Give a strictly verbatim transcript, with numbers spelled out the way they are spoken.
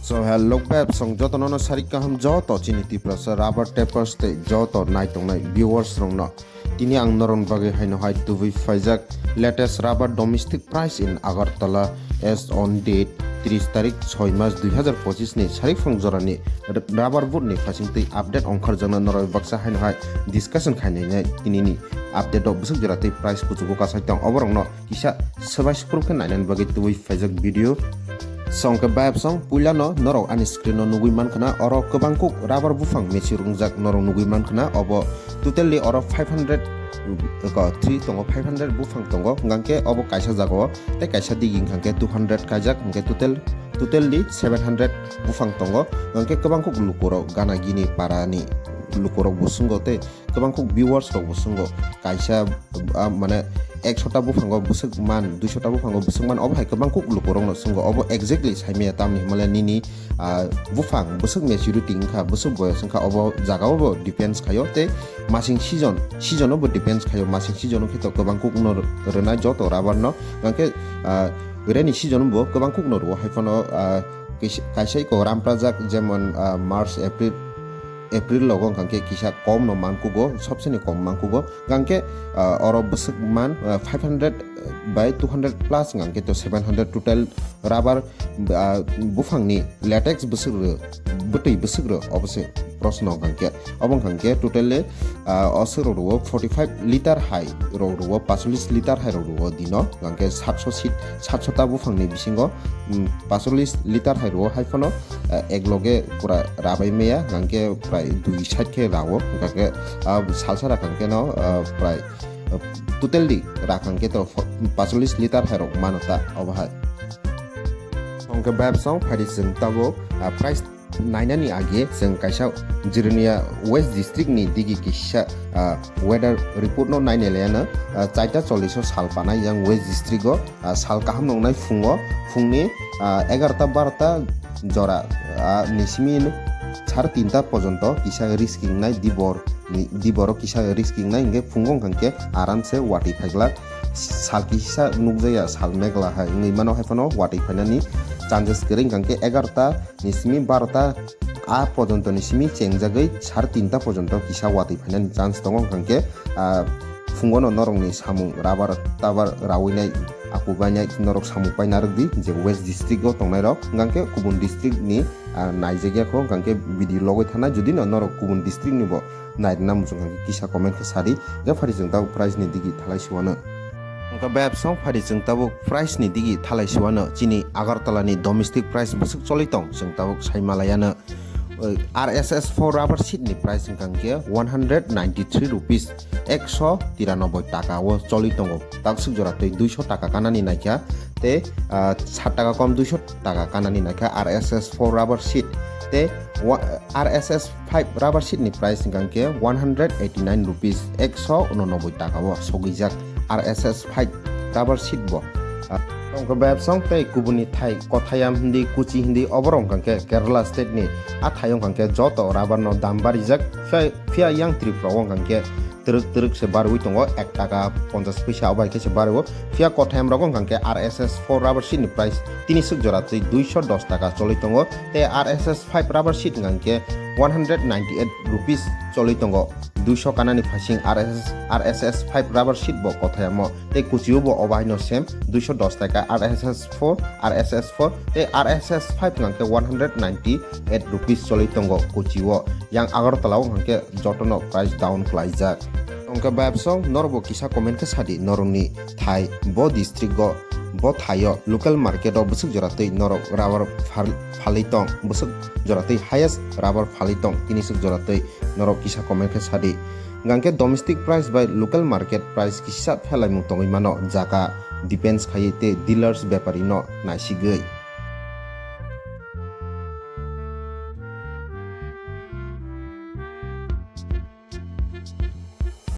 So hello beb song joto nono sarik kaham joto chini Tiprasa rubber tapers tei joto naitongnai viewers rokno. Tini ang norokni bagwi haino hai tubui phaijak latest rubber domestic price in Agartala as on date tris tarik soi mas dui hazar pochisni sarik phang jorani r-, rubber board ni phasing twi update ongkharjakna norok baksa haino hai discussion khainai tinini update o bwswk jora tei price kuchugo kasai tong oborokno kisa swbai sukrub khe nainani bagwi tubui phaijak video. Song khe bayap song puilano norok ani screen o nugui mankha na oro kwbang kuk rubber buphang mechirungjak norok nugui mankha na obo totally oro five hundred ko three tongo, five hundred buphang tongo, hwnkhe obo kaisa jagao tei kaisa digi hwnkhe two hundred kaijak hwnkhe total totally seven hundred buphang tongo, hwnkhe kwbang kuk lukurok gana gini parani lukurok busungo tei kwbang kuk viewers rok bo swngo kaisa, ah, mane ekshota buphango bwswk man, duishota buphango bwswk man, obo hai kwbang kuk lukurokno swngo, obo exactly saimaya tamni hwnmale nini, ah, buphang bwswk maturity wngkha, bwswk boyos wngkha, obo jagao bo depends khaio tei masing season, season o bo depends khaio, masing season o khe to kwbang kuk no rwnai joto rubber no, hwnkhe, ah, rainy season o bo kwbang kuk no rwo, hai phano, ah, kis-, kaisa iko ramprajak jemon, ah, March, April, April logo hwnkha khe kisa kom no mankugo, sobseni kom mankugo. Hwnkha khe, ah, oro bwswk man, ah, five hundred by two hundred plus hwnkha khe to seven hundred total rubber, ah, buphangni latex bwswk rw, bwtwi bwswk rw, obo se proshno hwnkha khe. Obo hwnkha khe totally, ah, o swk rok rwo forty five litre hai rok rwo, pacholis litre hai rok rwo dino, hwnkha khe satso seat, satso ta buphangni bisingo, mm, pacholis litre hai rwo hai phano, ah, ek loge pura rabai maya, hwnkha khe prai dui side khe rao, hwnkha khe, ah, salsa rakhang khe no, ah, prai, ah, totally rakhang khe to fo-, pacholis litre hai rok mano ta obo hai. Hwnkhe beb song phaidi chwng tabuk, ah, price nainani age chwng kaisa Jirania West District ni digi kisa, ah, weather report no nainai laiano, ah, chaita chollish o sal panai yang West District o, ah, sal kaham nongnai phungo, phungni, ah, egarota barota jora, ah, ni simi sare tinta porjonto kisa risking nai dibor ni, diboro kisa risking nai hwnkhe phungo hwnkha khe aram se watwi phaiglak sal kisa nukjaya sal megla hai wngwi mano hai phano watwi phainani chances kwrwi hwnkha khe egarota ni simi barota a porjonto ni simi chengjagwi sare tinta porjonto kisa watwi phainani chance tongo, hwnkha khe, ah, phungono norokni samung rabar tabar rawinai akubainai norok samung pai narwkdi je West District o tongnairok, hwnkha khe kubun district ni, ah, naijak ya kho, hwnkha khe video logoi thanai jodi no norok kubun district ni bo nairwkna muchung hwnkha khe kisa comment khe sadi, hwnkha phaidi chwng tabuk price ni digi thalai siwano. Hwnkha beb song phaidi chwng tabuk price ni digi thalai siwano chini Agartala ni domestic price bwswk choli tong chwng tabuk sai malaiano. Oi, R S S four rubber sheet ni price hwnkha khe one hundred ninety three rupees, ekso tiranoboi taka o choli tongo, takswk jora twi duiso taka kanani naikha, tei, ah, sat taka kom duiso taka kanani naikha R S S four rubber sheet, tei wa-, R S S five rubber sheet ni price hwnkha khe one hundred eighty nine rupees, ekso unonoboi taka o sogwijak R S S five rubber sheet bo. Ah, tongkha bebsong tei kubuni thai kothayam hindi, kuchi hindi, oborok hwnkha khe Kerala state ni a thai wngkha khe joto rubber no dam barijak, phiya, phiya yang Tripura o hwnkha khe twrwk twrwk se barwi tongo, ek taka ponchas pwisa obai khe se barwo. Phiya kothayam rogo hwnkha khe R S S four rubber sheet ni price tini swk jora twi duiso dos taka choli tongo, tei R S S five rubber sheet hwnkha khe one hundred ninety eight rupees choli tongo. Duiso kanani phaising R S S, R S S five rubber sheet bo kothayamo, tei kuchio bo obaino same duiso dos taka R S S four, R S S four, tei R S S five hwnkha khe one hundred ninety eight rupees choli tongo kuchio. Yang Agartala o hwnkha khe jotono price down khlaijak. Hwnkhe bebsong norokbo kisa comment khe sadi, norokni thai bo district o, bo thai o local market o bwswk jora twi norok rubber phal-, phalwi tong, bwswk jora twi highest rubber phalwi tong, tini swk jora twi norok kisa comment khe sadi. Hwnkhe domestic price bai local market price kisa phelaimung tongwi mano, jaga depends khaiwi tei dealers bepari no naisigwi.